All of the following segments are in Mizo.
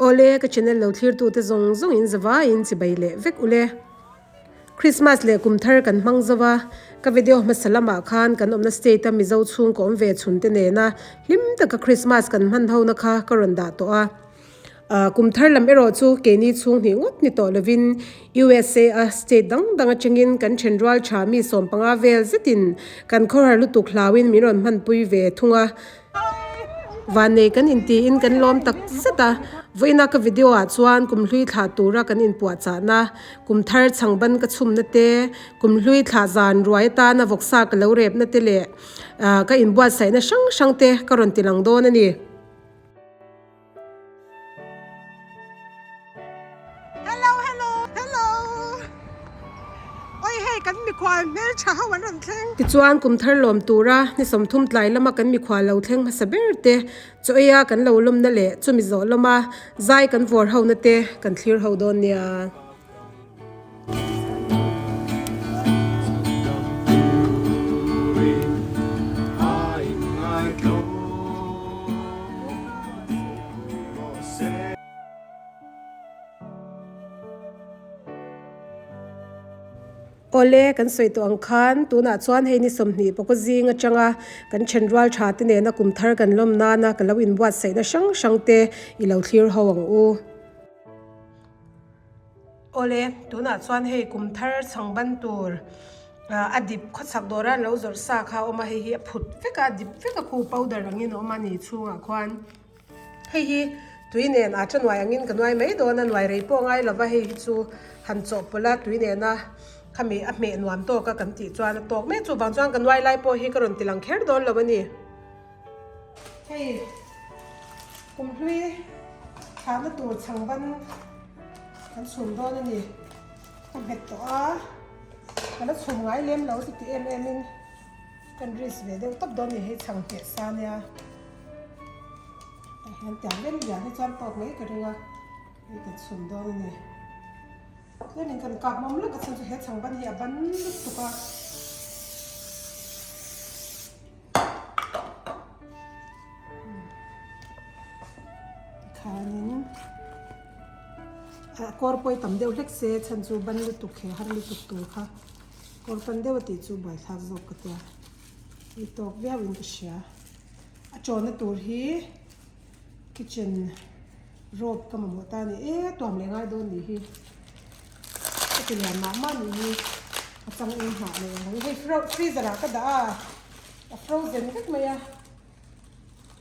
Awle, ka channel lo thlirtute zawng zawngin zavaiin chibai leh vek ule. Christmas leh kum thar kan hmang zo a, ka video hmasa lamah khan kan awmna state a Mizo chhungkaw awm ve chhun te nena hlim taka Christmas kan hman ho na kha ka rawn dah tawh a. Ahh kum thar lam erawh chu keini chhung hnih ngawt ni tawh lovin USA a state dang dang atangin kan thenrual tha mi 15 vel zetin kan khawhar lutuk hlauin min rawn hmanpui ve thung a. Vannei kan intiin kan lawm tak zet a, vawiina ka video ah chuan kum hlui thlah tura kan inpuahchahna, kum thar chhangban ka chhumna te, kum hlui thlah zan ruai atana vawksa ka lo repna te leh ka inbuatsaihna hrang hrang te ka rawn tilang dawn a ni. Hello hello hello Oi hei kan mikhual hmeltha ho an rawn thleng. Tichuan kum thar lawm tura ni 30 tlai lama kan mikhual lo thleng hmasa ber te chaw eia kan lo lawmna leh chumi zawh lawma zai kan vawr ho na te kan thlir ho dawn nia. Awle, kan sawi tawh ang khan tunah chuan hei ni 20 pawka zing atanga kan thenrual tha te nena kum thar kan lawm nana ka lo inbuatsaihna hrang hrang te i lo thlir ho ang u. Awle, tunah chuan hei kum thar chhang ban tur a dip khawchhak dawra an lo zawrh sa kha a awm a, hei hi a phut vek a, a dip vek a khu powder angin a awm a ni chhungah khuan. Hei hi tui nen a tha nuai angin ka nuai mai dawn a, nuai rei pawh a ngai lova hei hi chu han chawhpawlh a tui nena khami a hmeh nuam tawk a kan tih chuan a tawk mek chuvang chuan ka nuai lai pawh hi ka rawn ti lang kher dawn lo a ni. Hei kumhlui thlahna tur chhangban kan chhum dawn a ni, ka nghet tawh a, ka la chhum ngai lem lo ti ti em em in kan risk ve deuh tawp dawn a ni hei chhang hmeh sa nia. Tah hian tiang lem lian hi chuan tawk mai ka ring a, hei kan chhum dawn a ni. Tlemin kan kap mawm lawk a chhan chu he chhang ban hi a ban lutuk a. Tikhanin a kawr pawi tam deuh hlek se chhan chu ban lutuk he har lutuk tur kha kawr pan deuh a tih chu buaithlak zawk ka tia. Hei tawk viauin ka hria. A chawna tur hi kitchen rope ka mamawh ta a ni e tuam leh ngai dawn nih hi ka ti lian mah mah nih hi a chang eng hnah leh ang hei freezer ah ka dah a a frozen vek mai a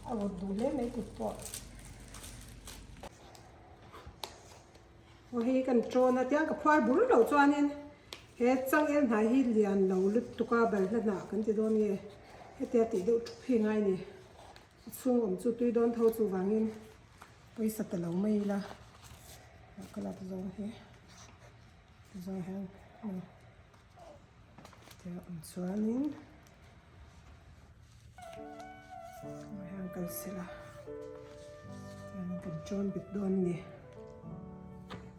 a vawt duh hle mai kut pawh. Aw hei kan tawn a tiang ka phuar bur loh chuanin he changel hnai hi lian lo lutuk a balhla hnah kan ti dawn nge hetia tih deuh thup hi ngai ni a chhung awm chu tui dawn tho chuvangin pawisa ta lo mai ila ka lak zawng hi ti zawng hian aw tia awm chuanin Tunah hian kal sela chuanin kan chawn bet dawn a ni.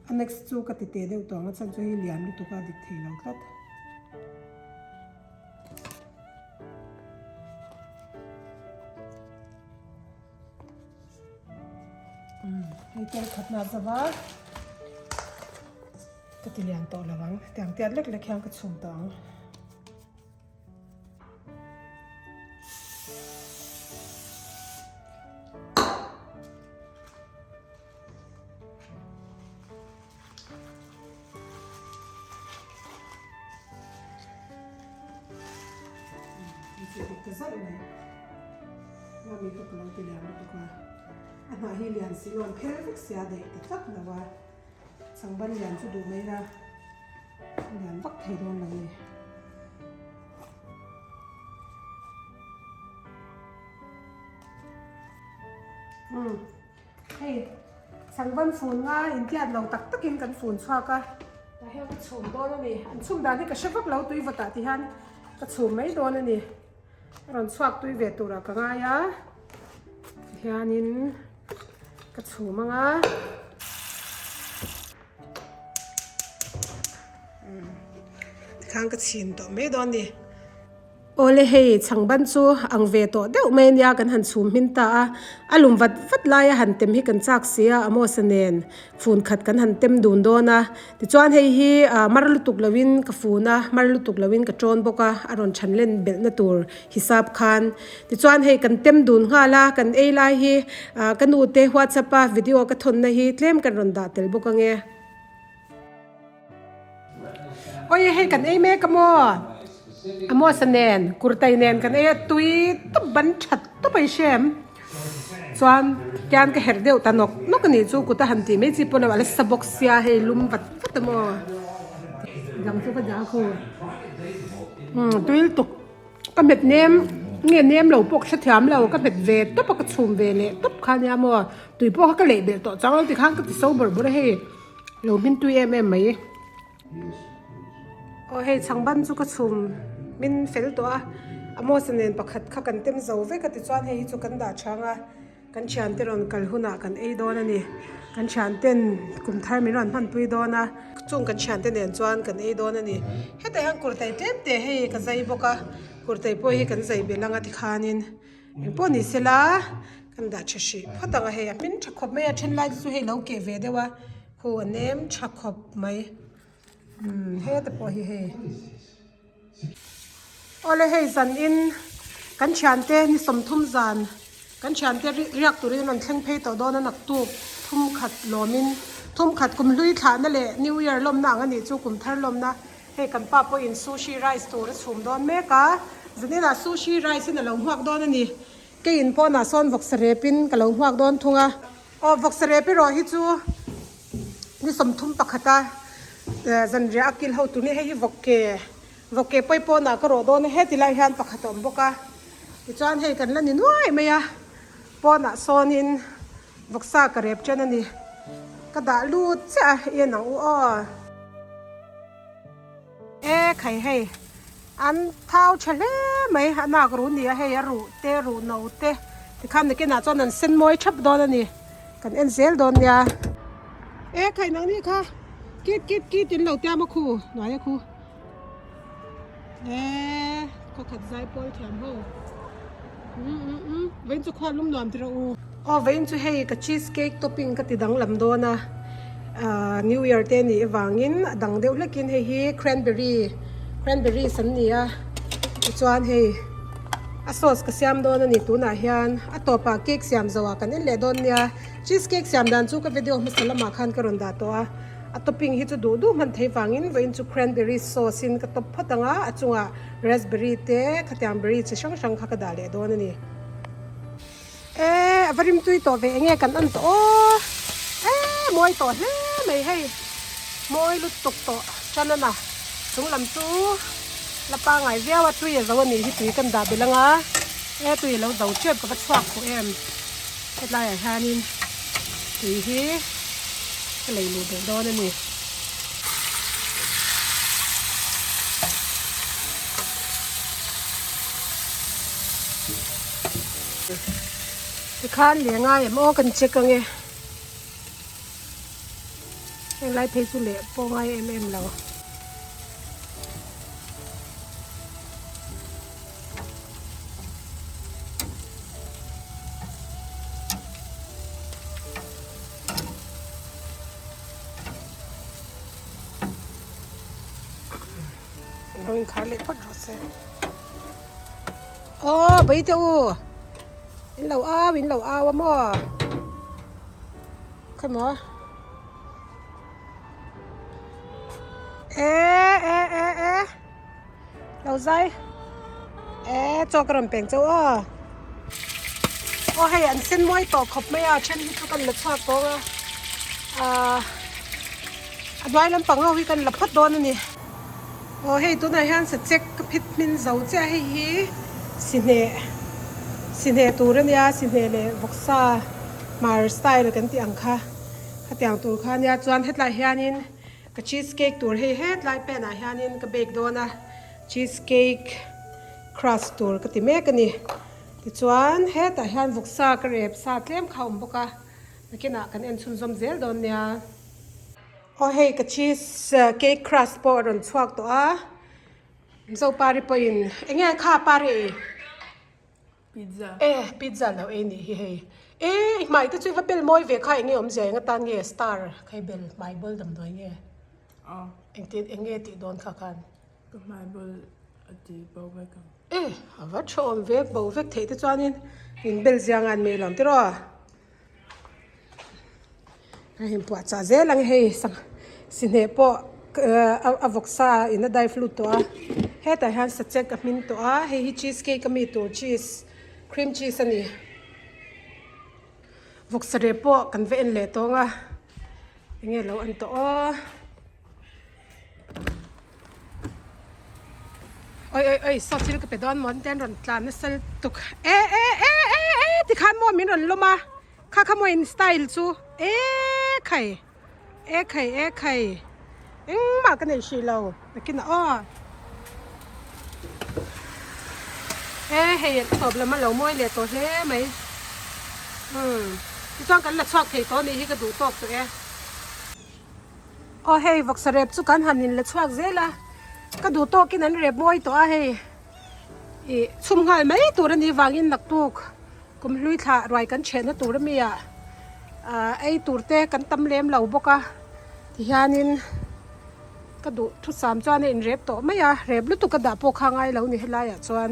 A next chu ka ti teh deuh tawh ang a chhan chu hei lian lutuk a dik thei lo tlat. Hei tel khatna zava ka ti lian tawh lo ang tiang tiat lek lek hian ka chhum tawh ang. A hnah hi lian si lo an phel vek sia daih ta tlat lo a changban lian chu duh mai la. Lian vak thei dawn lo ni. Umm hei changban fun nga intiat lo tak takin kan fun chhuak a tah hian ka chhum dawn a ni an chhum dan hi ka hre vak lo tui vawtah ti hian ka chhum mai dawn a ni a rawn chhuak tui ve turah ka ngai a tihianin ka chhum ang a. Tikhan ka chhin tawh mai dawn ni. Awle hei chhangban chu ang ve tawh deuh mai ania kan han chhum hmin ta a, a lum vat vat laia han tem hi kan chak si a Amos-a nen fun khat kan han tem dun dawn a. Tichuan hei hi mar lutuk loin ka fun a, mar lutuk loin ka tawn bawk a, a rawn chhan len belhna tur hisap khan. Tichuan hei kan tem dun nghal a, kan ei lai hi ka nu te whatsapp a video ka thawnna hi tlem kan rawn dah tel bawk ange. Awi hei kan ei mek a maw? A mawsa nen kurtai nen kan ei a tui tawp ban that tawp a i hre em? Chuan tian ka herh deuh ta nawk nawk a nih chu kut a han tih mai chi pawh lo a la sa bawk sia hei lum vat vat a maw? Dang chu ka dah a khu umm tui lutuk. Ka hmet nem nge nem lo pawh ka hrethiam lo ka hmet ve tawp a ka chhum ve leh tawp kha nia maw tui pawh kha ka leh belh tawh chang lo tikhan ka ti so bawrh bawrh a hei lo hmin tui em em mai. Aw hei chhangban chu ka chhum min fel tawh a Amos-a nen pakhat kha kan tem zo vek a tichuan hei hi chu kan dah chhang a. Kan thiante rawn kal hunah kan ei dawn a ni. Kan thianten kum thar min rawn hmanpui dawn a. Chung kan thiante nen chuan kan ei dawn a ni. Hetah hian kurtai tlem te hei ka zai bawk a. Kurtai pawh hi kan zai belh anga tikhanin engpawh ni sela kan dah tha hrih phawt ang a hei a hmin tha khawp mai a then lai te chu hei lo keh ve deuh a khu a nem tha khawp mai. Umm heta pawh hi hei. Awle hei zanin kan thiante ni 30 zan kan thiante riak turin an rawn thleng phei tawh dawn a naktuk thum khat lawmin thum khat kum hlui thlahna leh new year lawmna ang a nih chu kum thar lawmna hei kan pa pawhin sushi rice tur a chhum dawn mek a zaninah sushi rice in a lo nghak dawn a ni keiin pawnah sawn vawksa repin ka lo nghak dawn thung a aw vawksa rep erawh hi chu. Ni 30 pakhata zanriah a kil ho tur ni hei hi vawk ke vawk ke pawi pawnah ka rawh dawn a heti lai hian pakhat a awm bawk a tichuan hei kan la ni nuai mai a pawnah sawnin vawksa ka rep chen a ni ka dah lut chiah a i en ang u aw. E khai hei an thau tha hle mai a nak ru nia hei a ruh te ruh no te tikhan nakinah chuan an sen mawi thap dawn a ni kan en zel dawn nia. E khai nang ni kha kit kit kit in lo tiam a khu hnuai a khu e khawkhat zai pawl thiam ho um um um vawiin chu khuan lum nuam tira u. Aw vawiin chu hei ka cheese cake topping ka ti danglam dawn a ahh new year te nih avangin a dang deuh hlekin hei hi cranberry cranberries an ni a tichuan hei a sauce ka siam dawn a ni tunah hian a tawpah cake siam zawhah kan en leh dawn nia cheese cake siam dan chu ka video hmasa lamah khan ka rawn dah tawh a a topping hi chu duh duh hman thei vangin vawiin chu cranberry sauce in ka top phawt ang a a chungah raspberry te khatiang berry chi hrang hrang kha ka dah leh dawn a ni. E a va rim tui tawh ve enge kan en tawh aw e mawi tawh hle mai hei mawi lutuk tawh tan a na chung lam chu la pangai viau a tui a zo a nih hi tui kan dah belh anga e tui a lo zo tep ka va chhuak khawh em hetlai ah hianin tui hi ka lei luh belh dawn a ni. Tikhan leh ngai em aw kan check ange heng lai phei chu leh pawh ngai em em lo. Rawng khar leh phawt rawh se. Aw bai teh u in lo au in lo au a maw khawi maw e e e e lo zai e chaw ka rawn peng chauh aw aw hei an sen mawi tawh khawp mai a then hi chu kan la chhuak tawng a ah a hnuai lampang ho hi kan la phawt dawn a ni. Aw hei tunah hian sachek ka phit hmin zo chiah hei hi sihneh sihneh tur a nia sihneh leh vawksa hmar style kan tih ang kha khatiang tur kha a nia chuan hetlai hianin ka cheese cake tur hei hetlai pen ah hianin ka bake dawn a cheese cake crust tur ka ti mek a ni tichuan hetah hian vawksa ka rep sa tlem kha a awm bawk a nakinah kan en chhunzawm zel dawn nia. Aw hei ka cheese cake crust pawh a rawn chhuak tawh a. Zopari pawhin enge kha pari ei? Pizza. E pizza lo ei nih hi hei. E i hmai te chu i va bel mawi ve kha enge awmzia eng atan nge star kha i bel hmai bawl damdawi nge? Aw. Engtin enge tih dawn kha khan? Ka hmai bawl a ti bo vek ang. E a va tha awm vek bo vek theih te chuanin in bel ziang a an mai lo ang tiraw? A inpuah chah zel ang hei sang sihneh pawh a vawksa in a dai flut tawh a hetah hian sachek a hmin tawh a hei hi cheese cake ami tur cheese cream cheese a ni vawksa rep pawh kan va en leh tawng a enge lo an tawh aw. Oi oi oi saw thil ka pe dawn maw te an rawn tlan nasa lutuk e e e e e tikhan maw min rawn lawm a kha kha maw in style chu e khai e khai e khai engmah ka nei hrih lo nakinah aw e hei a tawp lam a lo mawi leh tawh hle mai umm tichuan kan la chhuak thei tawh a nih hi ka duh tawk tawh e. Aw hei vawksa rep chu kan han in la chhuak zel a, ka duh tawkin an rep mawi tawh a hei ih chhum nghal mai tur a nih vangin naktuk kum hlui thlah ruai kan chhehna tur ami ah ah ei tur te kan tam lem lo bawk a tihianin ka duh thusam chuan a in rep tawh mai a rep lutuk a dah pawh kha ngai lo ni helai ah chuan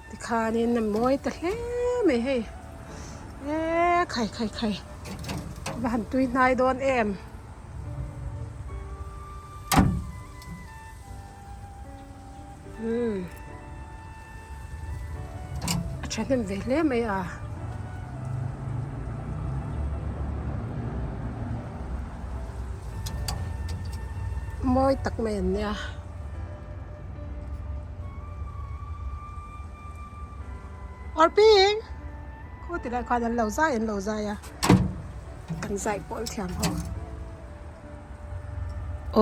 tikhanin a mawi ta hle mai hei eee khai khai khai va han tui hnai dawn em. Umm a thahnem ve hle mai a. Mawi tak mai an nia. Orping! Khaw ti lai khan an lo zai an lo zai a. Kan zai pawl thiam ho.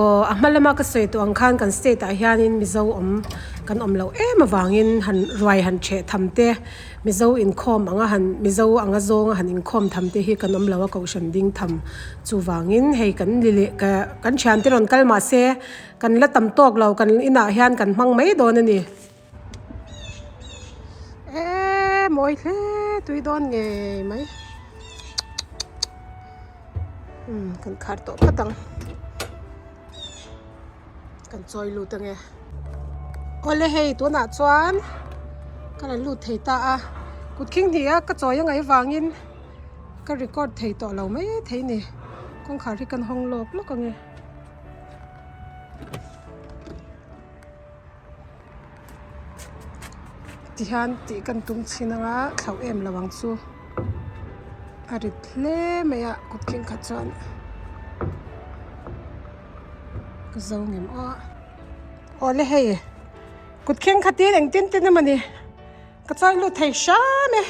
Aw a hma lama ka sawi tawh ang khan kan state ah hianin Mizo awm kan awm loh em avangin han ruai han theh tham te Mizo inkhawm anga han Mizo anga zawnga han inkhawm tham te hi kan awm lo a kohhran ding tham chuvangin hei kan ni leh ka kan thiante rawn kal mah se kan la tam tawk lo kan inah hian kan hmang mai dawn a ni. Eee mawi hle tui dawn ngei mai umm kan khar tawh phawt ang kan chawi lut ange awle hei tunah chuan ka rawn lut thei ta a kut khing hnih a ka chawi angai vangin ka record thei tawh lo mai thei ni kawngkhar hi kan hawng lawk lawk ange. Tihian tih kan tum chhin anga thlauh em lo ang chu a rit hle mai a kut khing khat chuan ka zo ngem aw awle hei kut khing khatin engtin tin emawni ka chawi lut thei hram e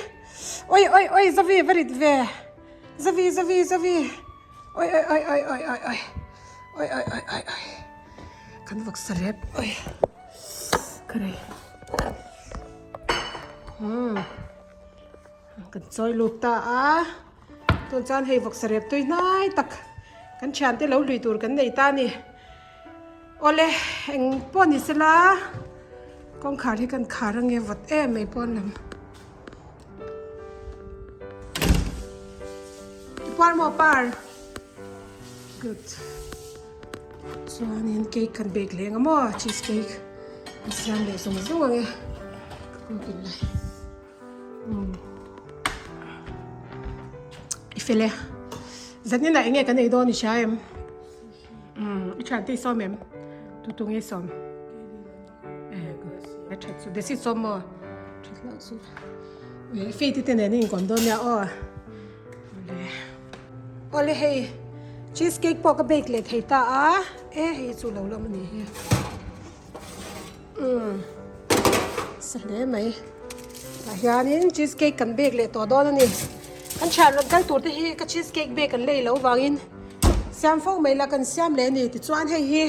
oi oi oi zavi va rit ve zavi zavi zavi oi oi oi oi oi oi oi oi oi oi oi oi. Kan vawksa rep oi ka rei umm kan chawi lut ta a tun chuan hei vawksa rep tui hnai tak kan thian te lo hlui tur kan nei ta a ni awle eng pawh ni sela kawngkhar hi kan khar ange vawt em mai pawn lam i puar maw par good. Chuanin cake kan bake leh anga maw cheese cake an siam leh zawng zawng ang e ka kawng lai umm i fel e zanin ah enge kan ei dawn i hria em umm i thian te i sawm em tu tu nge i sawm e a that chu desi sawm maw that loh chu e fate te nen a inkawm dawn nia aw. Awle hei cheese cake pawh ka bake leh thei ta a e hei chu lo lawm a ni hi umm sa hle mai tah hianin cheese cake kan bake leh tawh dawn a ni kan thian rawn kal tur te hi ka cheese cake bake an lei loh vangin siam fo mai la kan siam leh a ni tichuan hei hi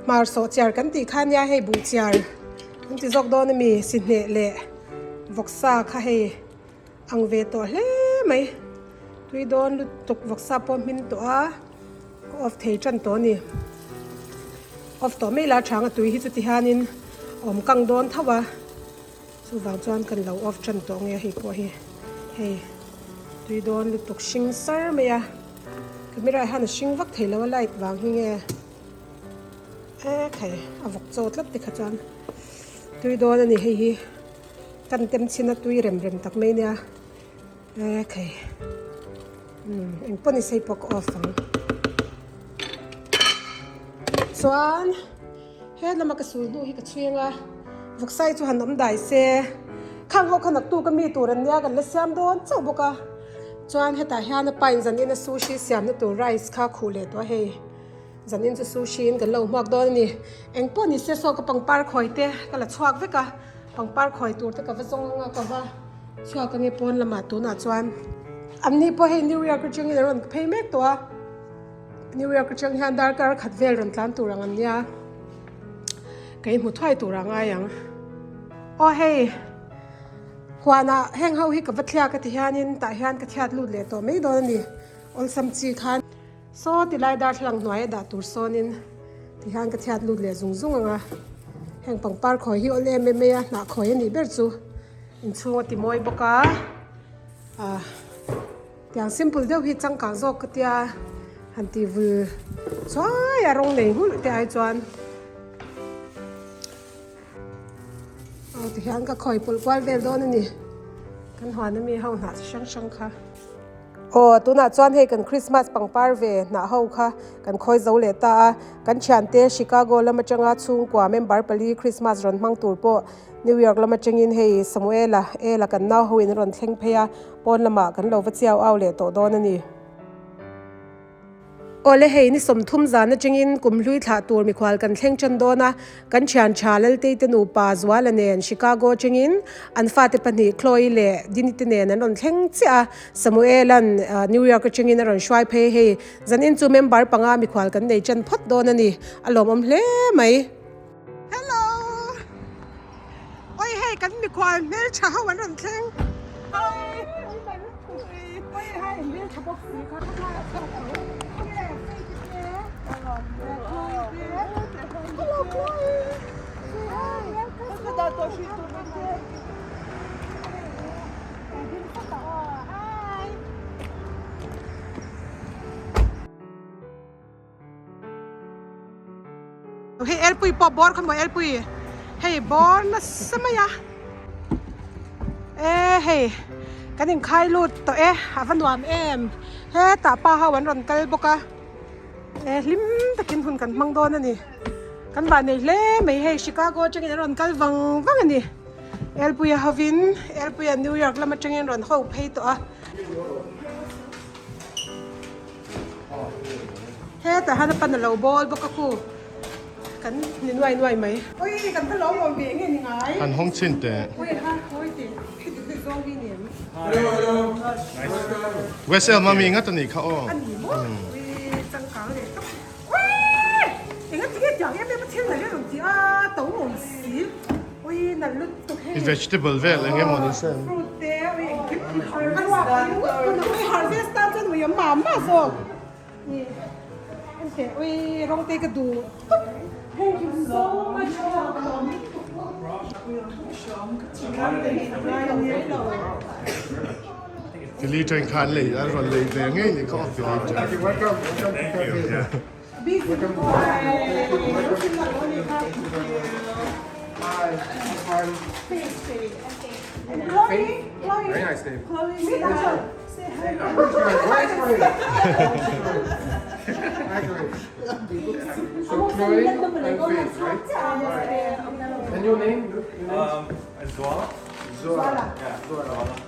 hmar sawh chiar kan tih kha nia hei buh chiar an ti zawk dawn a mi sihneh leh vawksa kha hei. Ang ve tawh hle mai. Tui dawn lutuk vawksa pawh hmin tawh a, ka off thei tan tawh a ni. Off tawh mai la chang a tui hi chuti hianin Awm kang dawn tho a, chuvang chuan kan lo off tan tawh nge hei pawh hi hei tui dawn lutuk hring sar mai a, camera ah hian a hring vak thei lo a light vang hi nge e khai a vawk chaw tlat te kha chuan tui dawn a ni hei hi kan tem chhin a tui rem rem tak mai nia e khai umm engpawh ni se pawh ka off ang chuan. He lama ka sul hnu hi ka chhing a, vawksai chu han awm dai se, khang ho kha naktuk a mi tur an nia kan la siam dawn chauh bawk a, chuan hetah hian a pain zanin a sushi siamna tur rice kha khuh leh tawh a hei, zanin chu sushi in kan lo hmuak dawn a ni, eng pawh ni se saw ka pangpar khawi te ka la chhuak vek a, pangpar khawi tur te ka va zawng anga ka va chhuak ange pawn lamah tunah chuan an ni pawh hei New York atangin an rawn phei mek tawh a. New York atang hian darkar khat vel rawn tlan tur ang an nia, ka inhmu thuai tur a ngai ang. Aw hei, huanah heng ho hi ka va thliak a ti hianin tah hian ka thiat lut leh tawh mai dawn a ni, awlsam chi khan. Saw tilai darthlalang hnuaia dah tur sawnin ti hian ka thiat lut leh zung zung ang a, heng pangpar khawi hi awl em em mai a, hnah khawi a nih ber chu inchhung a ti mawi bawk a, ah. Tiang simple deuh hi changkang zawk ka tia han ti vul chuai a rawng nei nghulh te ai chuan aw ti hian ka khawi pawlh kual vel dawn a ni kan huan ami ho hnah chi hrang hrang kha aw tunah chuan hei kan Christmas pangpar ve hnah ho kha kan khawi zo leh ta a kan thiante Chicago lam atanga chhungkua member pali Christmas rawn hmang tur pawh New York lam atangin hei Samuela Ela kan nau ho in a rawn thleng phei a, pawn lamah kan lo va chiau au leh tawh dawn a ni. Awle hei ni 30 zan atangin kum hlui thlah tur mikhual kan thleng tan dawn a, kan thian tha Laltei te nupa Zuala nen Chicago atangin an fate pahnih Chloe leh Dini te nen an rawn thleng chiah a, Samuela'n New York atangin a rawn hruai phei hei zanin chu member panga mikhual kan nei tan phawt dawn a ni, a lawmawm hle mai. Hello! Oi hei kan mikhual hmeltha ho an rawn thleng. Oi hei hmeltha bawk si kha. Hello Chloe! Say hi! Hi! Hei elpui pawh bawr kha maw elpui hei bawr nasa mai a e hei kan inkhai lut tawh e a va nuam em hetah pa ho an rawn kal bawk a e hlim takin hun kan hmang dawn a ni kan vah nei hle mai hei Chicago atangin an rawn kal vang vang a ni elpuia hovin elpuia New York lam atangin an rawn ho phei tawh a. Hetah hian a pan a lo bawl bawk a khu kan ni nuai nuai mai. Ui kan va lo awm ve nge ni ngai. Han hawng chhin teh. Ui ha ui tih heti heti zawng hi ni em. West Elm ami ngat a nih kha aw. A ni maw ui changkang leh tawp. Ui enga tinge tiang em em a thil nalh em tih a to awm si. Ui nalh lutuk hei. I vegetable vel eng emaw ni se. Fruit te ui engkim a ruak ringawt pawn a ui harvest tan chuan ui a mah mah zawk. Enteh ui rawng te ka duh tawp. Thank you so much ka lawm lutuk. Philly train kha an lei an rawn lei ve ngei ni kha aw Philly train.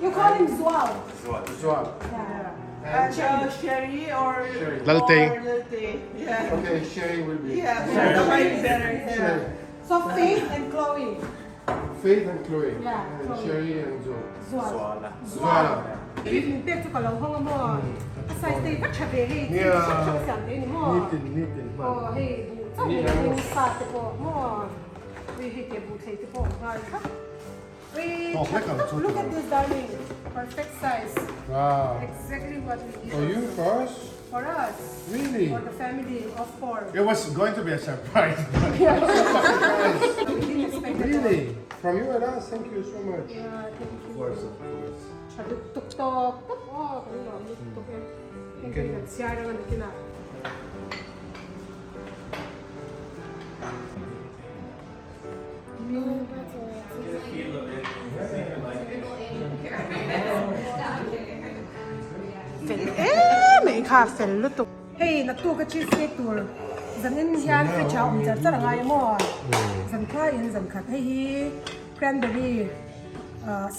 You call him Zual. Sherry or Lalte. Lalte. Yeah. Okay, Sherry will be. Yeah, Sherry better. Yeah. So Faith and Chloe. Faith and Chloe. Yeah, And Chloe. Sherry and Zoe. Zuala. Zuala. Min pek chu ka lo hawng a maw? A size te hi va tha ve hei. Nia. Thil hrang hrang siam thei a ni maw? Nitin nitin hman. Aw hei buh chauh ni lovin sa te pawh maw? Ui hei te buh thlei te pawh awm nghal thlap. Ui Tawk hlek ang chu Look at this darling. Perfect size. Wow. Exactly what we need. For you first? For us. Really? For the family of four. It was going to be a surprise but Yeah. expected. Really? From you and us, thank you so much. Yeah, thank you. Of course, of course. Tha lutuk tawk tawp aw kan lawm lutuk e. Heng te hi kan chhiar ang a ni kinah. Fel em mai kha fel lutuk. Hei naktuk a cheese cake tur zanin hian fridge ah awm char char a ngai a maw? Zan kha in zan khat hei hi cranberry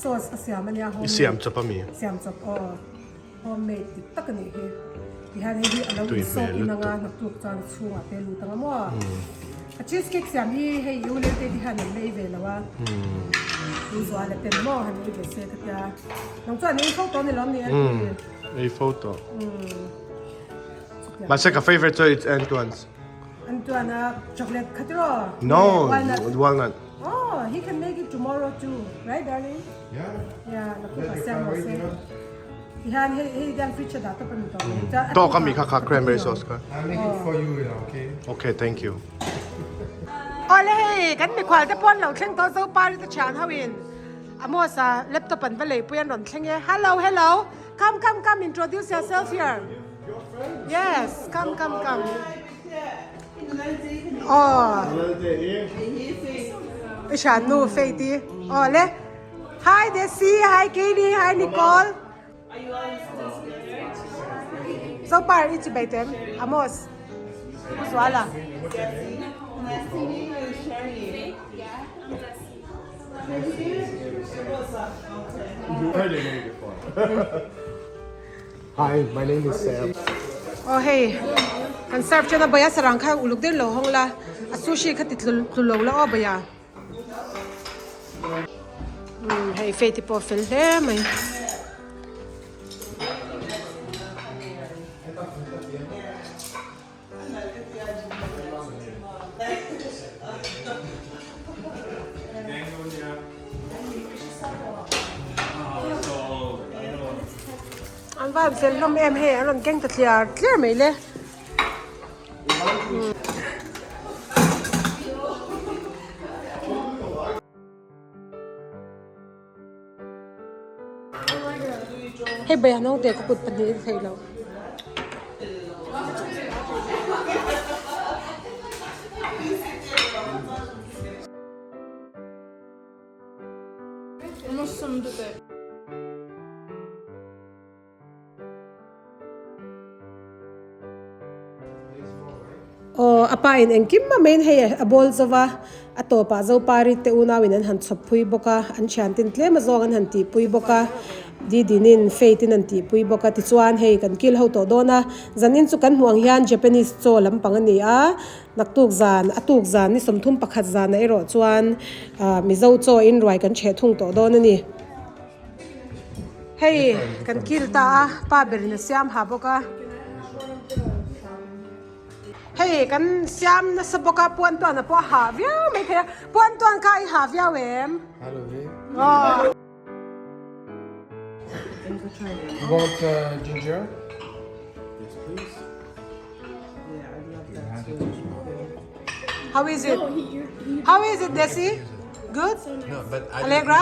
sauce a siam a nia homemade. I siam chawp a mi? Siam chawp aw homemade dik tak a nih hi. Tihian hei hi a lo in soak in anga naktuk chuan a chhungah te lut ang a maw? A cheese cake siam hi hei i u leh te hian an lei ve lo a. Tu zual a tel maw han ei ve se ka tia. Nang chuan ei fo tawh a ni lo ni a ti. Ei fo tawh. Mahse ka favourite chu it's Antoine's. Antoine a chocolate kha tiraw? No, walnut. Walnut. Oh, he can make it tomorrow too, right darling? Yeah. Yeah, naktuk ah siam rawh se. Tihian hei hei hian fridge a dah tawp a ni tawh mai. Chuan a Tawk a mi kha kha cranberry sauce kha. I'll make it for you, okay? Okay, thank you. Awle hei, kan mikhual te pawn lo thleng tawh Zopari te thian ho in. Amos a laptop an va leipui an rawn thleng e. Hello, hello. Come, come, come, introduce yourself here. Yes, come, come, come. Oh. I hran nu Faith i. Oh le. Hi Desi, hi Katie, hi Nicole. Zopar i chi bai tem. Amos. Uzuala. Hi, my name is Sam. Aw hei, kan serve chuan a bawih a sarang kha uluk deuh lo hawng la, a sushi kha ti tlu lo la aw bawih a. Umm hei fei te pawh a fel hle mai. An van fel hlawm em hei an rawn keng ta tliar tliar mai le. Hei bai a naute ka kut pahnih in theih loh. Aw a pa in engkim mah mai in hei a bawl zo va, a tawpah Zopari te unau in an han chhawp phui bawk a, an thian tin tlem a zawng an han tih pui bawk a, Didin in Faith in an tih pui bawk a, tichuan hei kan kil ho tawh dawn a, zanin chu kan hmuh ang hian Japanese chaw lampang a ni a, naktuk zan a tuk zan ni 31 zanah erawh chuan ah Mizo chaw in ruai kan chheh thung tawh dawn a ni. Hei kan kil ta a pa berin a siam ha bawk a hei kan siam nasa bawk a puan tuan a pawh a ha viau mai thei a puan tuan kha i ha viau em aw. You want ginger? Yes please. How is it? How is it, Desi? Good? No, but I Allegra?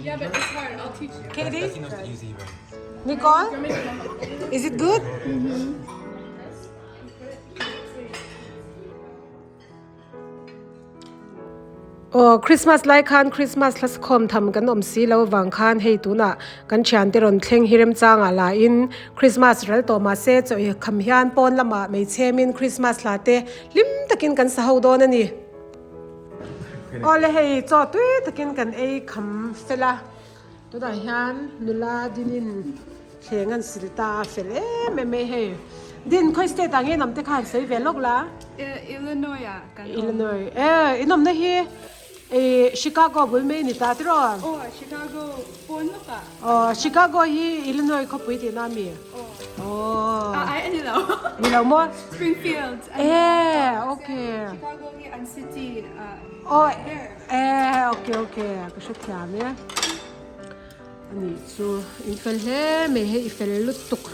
Yeah, but it's hard. I'll teach you. Katie? He knows the easy way. Nicole? Is it good? Aw Christmas lai khan Christmas hla sakhawm tham kan awm si lo avang khan hei tunah kan thiante rawn thleng hi remchangah lahin Christmas ral tawh mahse chaw i kham hian pawn lamah hmeichhemin Christmas hla te hlim takin kan sa ho dawn a ni. Aw le hei chaw tui takin kan ei kham fel a, tunah hian nula dinin thleng an sil ta a fel em em mai hei. Din khawi state ah nge namte kha han sawi ve lawk la? Illinois ah kan awm. Illinois e in awmna hi ih Chicago bul mai a ni ta tiraw? Aw Chicago pawn lawk ah. Aw Chicago hi Illinois khawpui tihna a mi? Aw. Aw. Ai a ni lo. Ni lo maw? Springfield. E okay. Chicago hi an city ah. Aw e okay okay ka hrethiam e. Anih chu in fel hle mai hei i fel lutuk.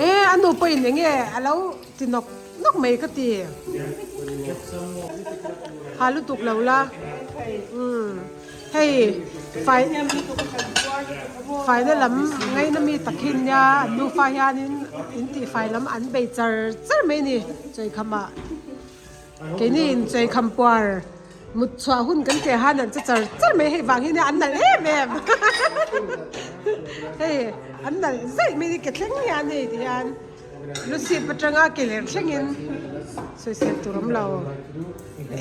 E a nu pawhin eng nge a lo ti nawk nawk mai ka ti. Ha lutuk lo la. Umm hei fai faina lam ngaina mi tak hi nia an nufa hianin in tih fai lam an bei char char mai a ni chawikham ah. Keini in chawikham puar mut chhuah hun kan teh han an che char char mai hei vang hi nia an nalh em em hei an nalh zaih mai ni ke thleng hian hei ti hian lusip atanga ke ler thlengin sawisel tur awm lo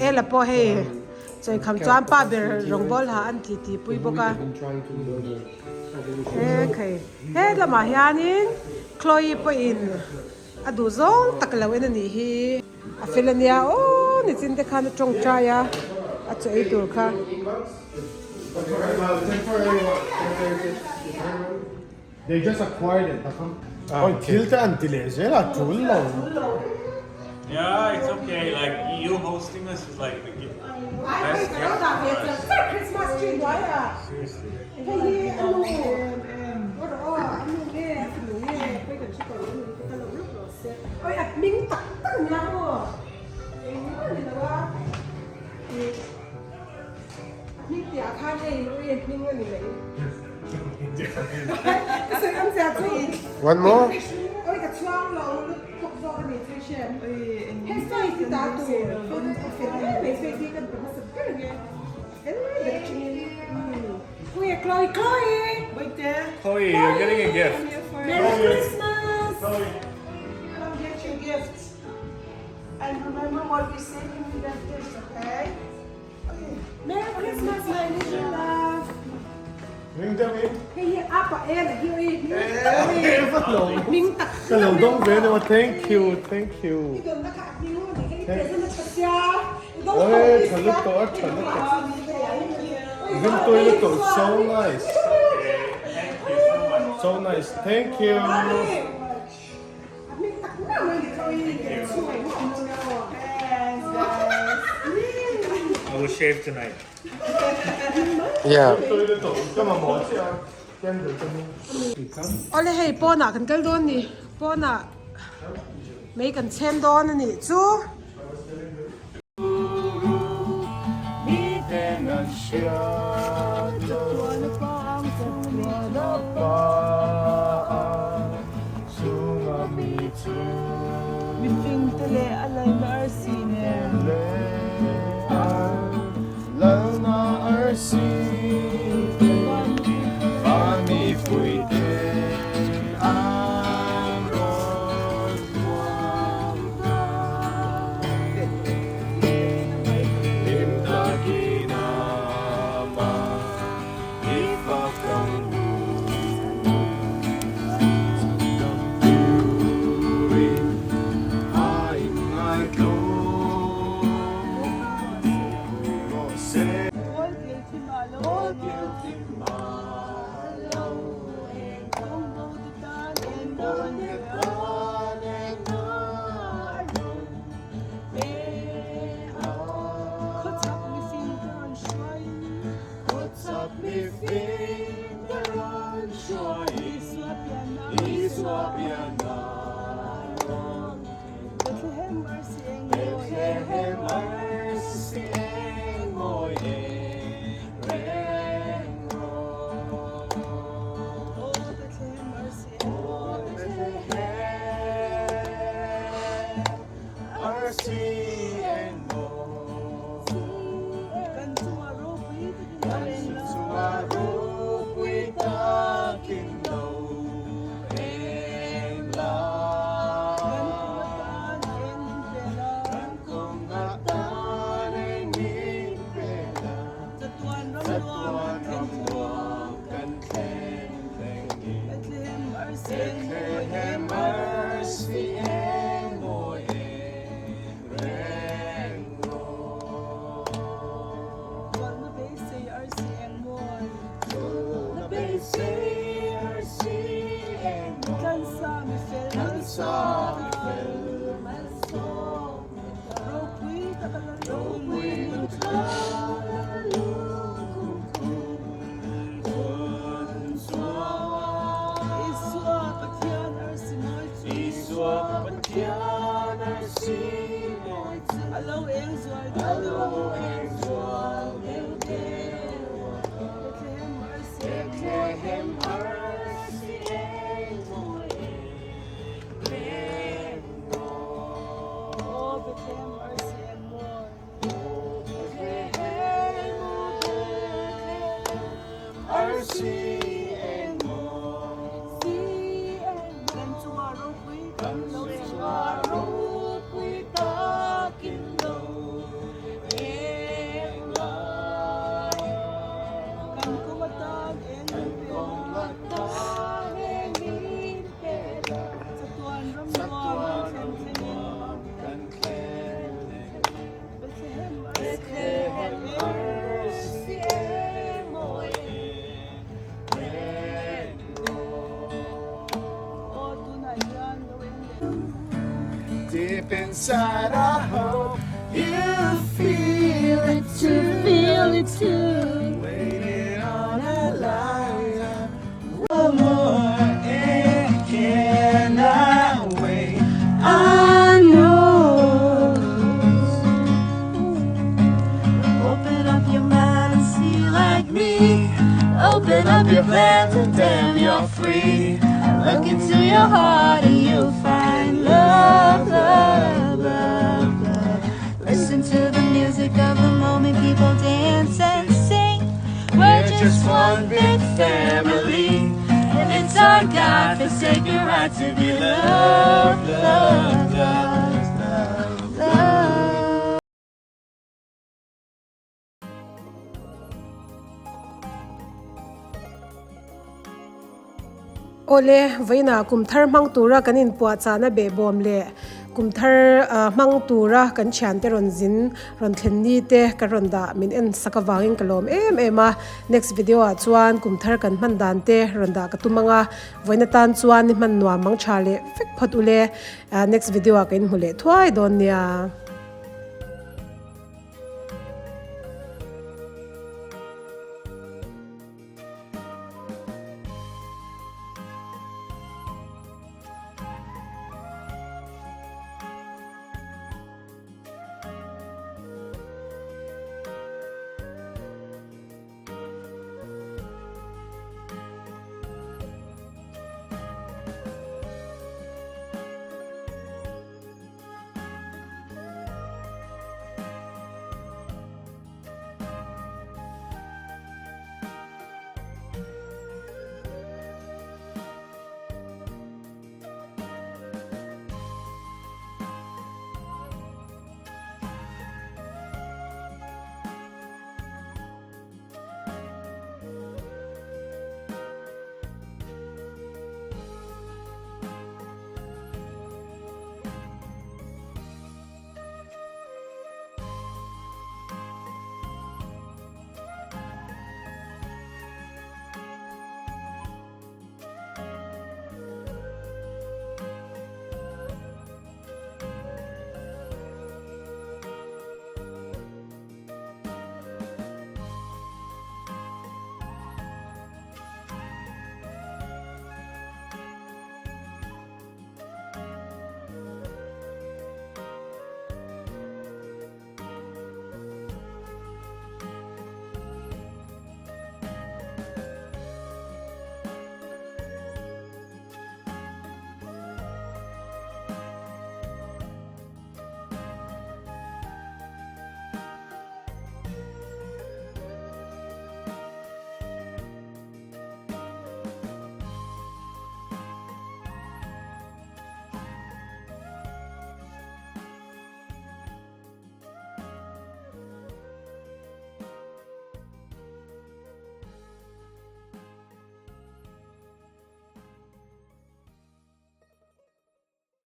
ela pawh hei chawikham chuan pa ber rawngbawl ha an ti ti pui bawk a he khai he lamah hianin Chloe pawhin a duh zawng tak lo en a nih hi. A fel a nia aw nichin te khan a tawngtai a a chaw ei tur kha. They just acquired it Oi thil te an ti leh zel a tul lo. Yeah it's okay like you hosting us is like the best gift for us. Christmas tree hnuai ah hei hi a nu a nu Oi a hming tak tak nia maw engmah a ni lo a ih a hming piah khan hei ui a hming a ni mai ka sawi awm zia chu One more? Oi ka chhuang lo lutuk zawk a ni chu i hriat hei sawi ti ta tur a fel em mai sawi hi kan pe hmasa ber nge a fel mai ber atangin ui a Chloe Chloe Chloe you're getting a gift. Merry Christmas. Come get your gift. And remember what we said in the dish, okay? Merry Christmas my little love. Ring deuh in. Hei hi apa e la hi oi hming tak Ka lo dawng ve deuh a thank you thank you. I dawn na kha a hming a ni kha i present a tha sia. I dawng Oi tho tha lutuk a tha lutuk. Ring tawi lutuk so nice. So nice thank you. I will shave tonight. Yeah. Awle hei pawnah kan kal dawn ni pawnah mei kan chhem dawn a nih chu. Deep inside I hope you feel it too. Feel it too. Waiting on a light. One more and cannot wait. I know. Open up your mind and see like me. Open up your plans and damn, you're free. Look into your heart and you'll find love, love, love, love. Listen to the music of the moment, people dance and sing. We're just one big family. And it's our God forsaken right to be loved, loved, loved, loved. Awle, vawiinah kum thar hmang tura kan inpuahchahna behbawm leh kum thar hmang tura kan thiante rawn zin rawn thlen ni te ka rawn dah min en sak avangin ka lawm em em a. Next video ah chuan kum thar kan hman dan te rawn dah ka tum ang a, vawiin atan chuan ni hman nuam mang tha leh vek phawt ule. Next video ah ka inhmu leh thuai dawn nia.